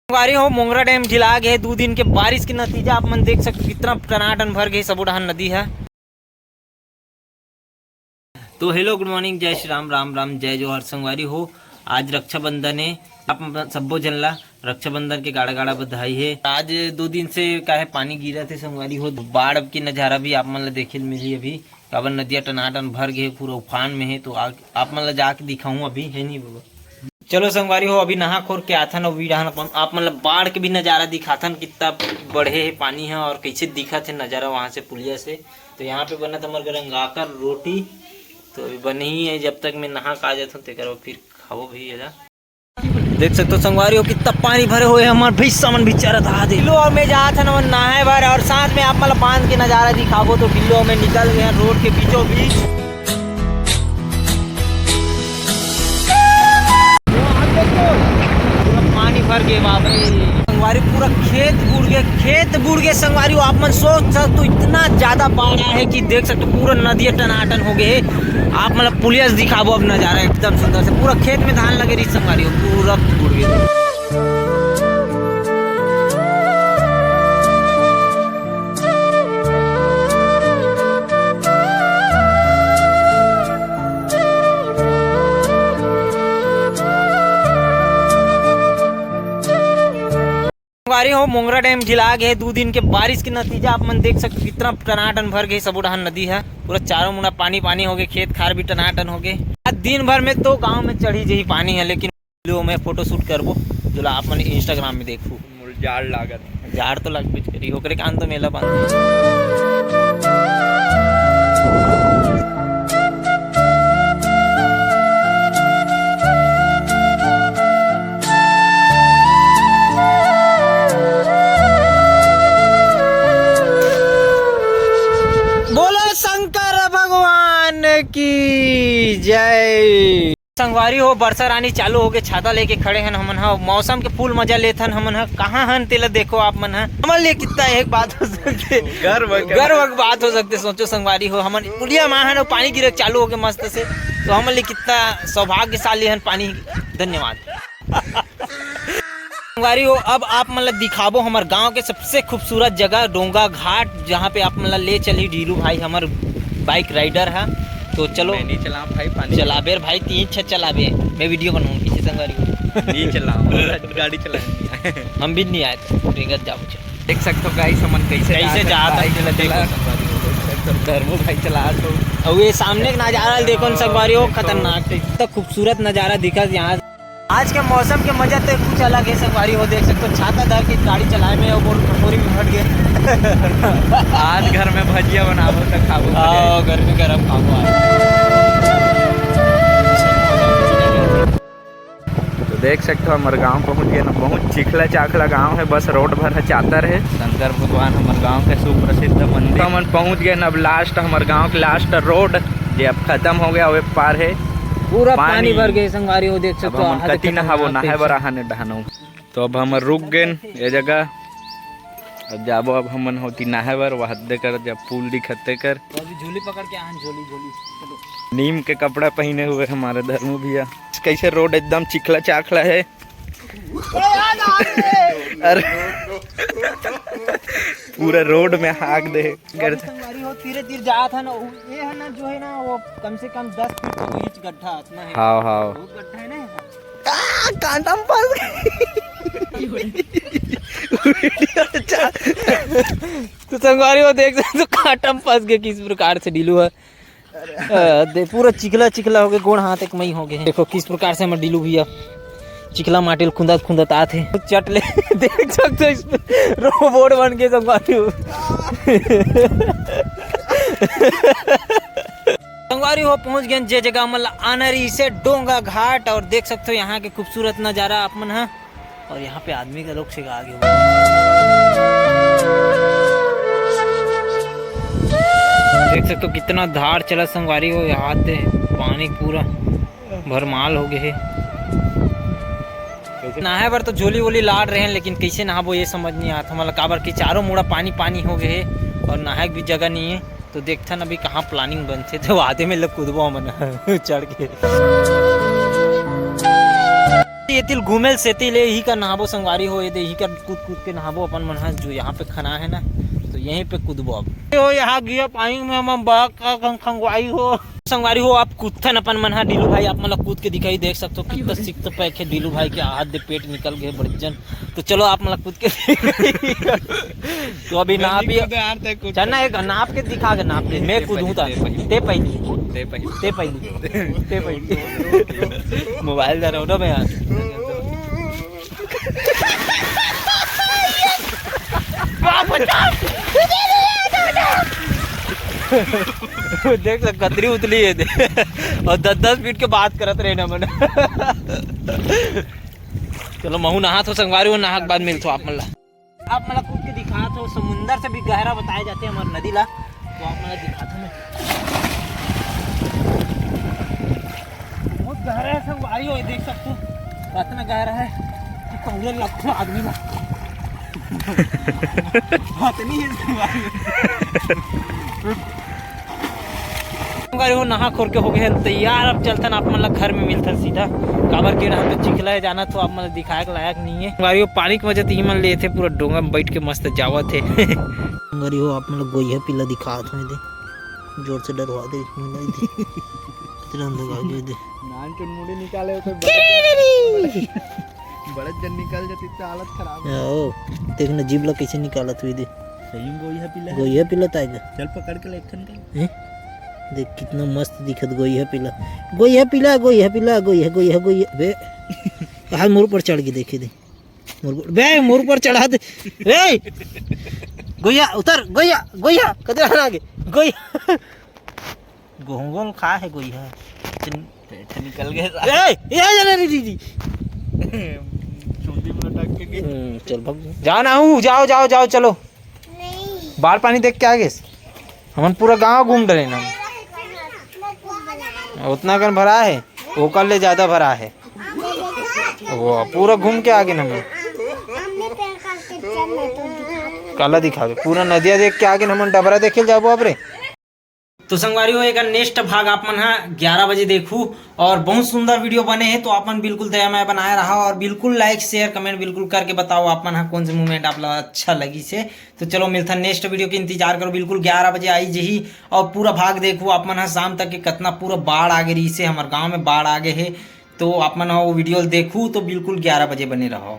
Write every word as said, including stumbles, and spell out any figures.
संगवारी हो, मोंगरा डैम ढिला गे हे। दू दिन के बारिश के नतीजा आप मन देख सकते, कितना टनाटन भर गे सबो डहान नदी ह। तो hello, good morning, जय श्री राम, राम राम, जय जोहार संगवारी हो। आज रक्षाबंधन हे, आप मन सब्बो जन ला रक्षाबंधन के गाड़ा गाड़ा बधाई हे। आज दो दिन से काहे पानी गिरत हे संगवारी हो, बाढ़ के नजारा भी आप मन ला देखे ल मिलही अभी, काबर नदिया टनाटन भर गे हे, पूरा उफान में हे। तो आ, आप मन ला जाके दिखाऊं अभी, हे नहीं बाबा? चलो संगवारी हो, अभी नहा खोर के आथन अउ वीडियो आप, आप मन ला बाढ़ के भी नजारा दिखाथन, कितना बढ़े हे पानी ह और कैसे दिखत हे नजारा वहां से पुलिया से। तो यहाँ पे बनत हमर गरंगाकर रोटी, तो अभी बनही है, जब तक मैं नहा के आ जाथन तेकर बाद फिर खाबो भी एला। देख सकते हो संगवारी हो, कितना पानी भरे हुए हे, हमर भैंसा मन भी चरत आथे। लो, मैं जात हन नहाए बर और साथ में आप मन ला बांध के नजारा दिखाबो। तो बिल्लो में निकल गए हैं रोड के बीचों बीच। पूरा पानी भर गए बाप रे। संगवारी पूरा खेत बूड़ गए, खेत बूड़ गए संगवारी। आप मन सोच सकते हो इतना ज्यादा बाढ़ आया है कि देख सकते हो पूरा नदिया टनाटन हो गए। आप मतलब पुलिया से दिखाबो अब नजारा एकदम सुंदर से। पूरा खेत में धान लगे रही संगवारी हो, पूरा बूड़ गए। संगवारी हो, मोंगरा डैम ढिला गे हे। दू दिन के बारिश के नतीजा आप मन देख सकते हो, कितना टनाटन भर गे हे सबो डहान नदी ह। पूरा चारों मुड़ा पानी पानी हो गे, खेत खार भी टनाटन हो गे। आज दिन भर में तो गांव में चढ़ी जही पानी ह, लेकिन लो, मैं फोटो शूट करबो, जोला आप मन Instagram में देखू। मोर जाड़ लागत। जाड़ तो लगबे करी, ओकरे कान तो मेला बांध। बोलो शंकर भगवान की जय। संगवारी हो, बरसा रानी चालू हो गए, छाता लेके खड़े हन हमन ह। मौसम के फुल मजा लेथन हमन ह। कहाँ हन तेला देखो आप मन ह। हमन ले कितना एक बात हो सकते, गर्व के गर्व के बात हो सकते। सोचो संगवारी हो, हमन पुलिया मा हन, पानी गिरे चालू हो गए मस्त से, तो हमन ले कितना सौभाग्यशाली हन पानी। धन्यवाद। संगवारी हो, अब आप मन ला दिखाबो हमर गांव के सबसे खूबसूरत जगह डोंगा घाट, जहां पे आप मन ला ले चलही डीलू भाई, हमर बाइक राइडर है। तो चलो। मैं नहीं चलाऊं भाई, पानी। चलाबे रे भाई, तीन छत चलाबे, मैं वीडियो बनाऊं पीछे संगवारी हो। नहीं चलाऊं, गाड़ी चलानी है। हम भी नहीं आए थे, रेंगत जाओ, चलो। देख सकते हो गाइस, हमन कैसे कैसे जात जात हन, भाई, चला देखो चला। संगवारी हो, देख सकते हो, धर्मो भाई चला तो। और ये सामने का नजारा देखो न संगवारी हो, खतरनाक है। इतना खूबसूरत नजारा दिखा यहाँ। आज के मौसम के मजा तो कुछ अलग है संगवारी हो, देख सकते हो छाता धर के गाड़ी चलाए में और बोल कटोरी में फट गए। आज घर में भजिया बनाबो तो खाबो। आओ, गर्मी गरम खाबो आज। तो देख सकते हो हमर गांव पहुंच गए ना, बहुत चिखला चाखला गांव है, बस रोड भर है चातर है। शंकर भगवान हमर गांव के सुप्रसिद्ध मंदिर। तो हमन पहुंच गए ना अब लास्ट, हमर गांव के लास्ट रोड जे अब खत्म हो गया, वे पार है पूरा पानी। पानी भर गए संगवारी हो, देख अब सकते हो, हमन हाथ कति खतरनाक नहाबो, नहाए कैसे। बर आहा ने डहानो। तो अब हमर रुक गेन ये जगह, अब जाबो अब हमन होती नहाए बर, वहदे कर जब पुल दिखते कर। तो अभी झोली पकड़ के आन, झोली, झोली, चलो। नीम के कपड़ा पहने हुए हमारे धर्मू भैया। कैसे रोड एकदम चिखला चाखला है। अरे पूरा रोड में हाक दे। अभी संगवारी हो, तीरे तीर जात है ना, वो, ये है ना, जो है ना, वो कम से कम दस फीट के बीच गड्ढा इतना है। हाव, हाव। बहुत गड्ढा है ना यहाँ। आ, कांटा में फंस गए। तो संगवारी हो देख सकते हो, कांटा में फंस गए किस प्रकार से डीलू है। अ, दे, पूरा चिखला चिखला हो गए, गोड़ हाथ एक मई हो गए। देखो किस प्रकार से हमर डीलू भैया चिखला माटी ल खुंदत खुंदत आत हे। चट ले, देख सकते हो, इस पे रोबोट बन के संगवारी हो। संगवारी हो, पहुंच गए जे जगह हमन ला आना रही से डोंगा घाट, और देख सकते हो यहाँ के खूबसूरत नजारा आप मन ह। और यहाँ पे आदमी का लोग से आगे हुआ। देख सकते हो कितना धार चला संगवारी हो, यहाँ पे पानी पूरा भरमाल हो गए हे। नहाए बर तो झोली वोली लाड़ रहे हैं, लेकिन कैसे नहाबो ये समझ नहीं आता हमला, काबर कि चारों मुड़ा पानी पानी हो गए हे और नहाए के भी जगह नहीं है। तो देखथन अभी कहाँ प्लानिंग बनथे, तो आधे में लग कूदबो हमन चढ़ के। ये तिल घूमेल सेती ले यही का नहाबो संगवारी हो, ये दे यही का कूद कूद के नहाबो अपन मन ह, जो यहाँ पे खना है ना, तो यहीं पे कूदबो अब। हो यहाँ गिया पानी में, हम बाघ का खं-, खंगवाई हो। संगवारी हो, आप कूदथन अपन मन ह, डीलू भाई आप मन ला कूद के दिखाही, देख सकथो कितना सिक तो पैक है डीलू भाई के, हाथ दे पेट निकल गए बड़जन। तो चलो आप मन ला कूद के तो अभी नाप ही चल ना, एक नाप के दिखा के नाप दे। मैं कूदूं ता। ते पहली। ते पहली। ते पहली। ते पहली। मोबाइल धरो ना मैं यार। देख सक कतरी उतली है दे। और दस दस फीट के बात करत रहे ना मन। चलो महू नहात हो संगवारी हो, नहा के बाद मिलथो आप मन ला। आप मन ला कूद के दिखात हो, समुंदर से भी गहरा बताया जाते हमारे नदी ला, तो आप मन ला दिखात हो मैं। बहुत गहरा है संगवारी हो, देख सकते हो कितना गहरा है कि पहले लगता आदमी ना। इतनी है संगवारी। संगवारी हो, नहा खोर के हो गए हैं तैयार। अब चलथन आप मन ला घर में मिलथन सीधा, काबर के रहन तो चिखला है जाना, तो आप मन ला दिखाए के लायक नहीं है। संगवारी हो, पानी के मजा तो ई मन लेथे, पूरा डोंगा में बैठ के मस्त जावत है। संगवारी हो, आप मन ला गोइहा पिला दिखात हूँ दे, जोर से डरवा दे, नहीं दे। कितना अंदर आ गए दे। नान चुनमुड़ी निकाले हो तो बड़े जन निकल जाती तो हालत खराब है। ओ, देख ना जीभ ला कैसे निकालत हुई दे। सही में गोइहा पिला है। गोइहा पिला ताएगा। चल पकड़ के ले एक ठन कर। हैं? देख कितना मस्त दिखत गोइहा पिला। गोइहा पिला, गोइहा पिला, गोइहा, गोइहा, गोइहा। बे, हाथ मोर ऊपर चढ़ के देखे दे। मोर ऊपर, बे, मोर ऊपर चढ़ा दे। ए! गोइहा, उतर, गोइहा, गोइहा, कदे आगे? गोइहा। गोंगोल खा है गोइहा। पेट निकल गया। ए, ए, ए, ए, ए, ए, ए। चुंदी में लटक के गई। हम्म, चल भाग। जाओ ना, हूँ, जाओ, जाओ, जाओ, चलो। बाढ़ पानी देख के आ गए। हमन पूरा गांव घूम डरे ना। उतना कन भरा है, ओकर ले ज्यादा भरा है। वो पूरा घूम के आ गए ना हमन। काला दिखावे, पूरा नदिया देख के आ गए ना हमन, डबरा देखे जाबो अब रे। तो संगवारी हो, एकर नेक्स्ट भाग आप मन ह ग्यारह बजे देखू। और बहुत सुंदर वीडियो बने हे, तो आप मन बिल्कुल दया मया बनाए रहा और बिल्कुल लाइक शेयर कमेंट बिल्कुल करके बताओ आप मन ह कौन से मोमेंट आप ला अच्छा लगिस हे। तो चलो मिलथन नेक्स्ट वीडियो के, इंतजार करो, बिल्कुल ग्यारह बजे आई जही। और पूरा भाग देखू आप मन ह शाम तक के कितना पूरा बाढ़ आगे रहिस हे, हमर गांव में बाढ़ आगे हे। तो आप मन ह वो वीडियो देखू तो बिल्कुल ग्यारह बजे बने रहो।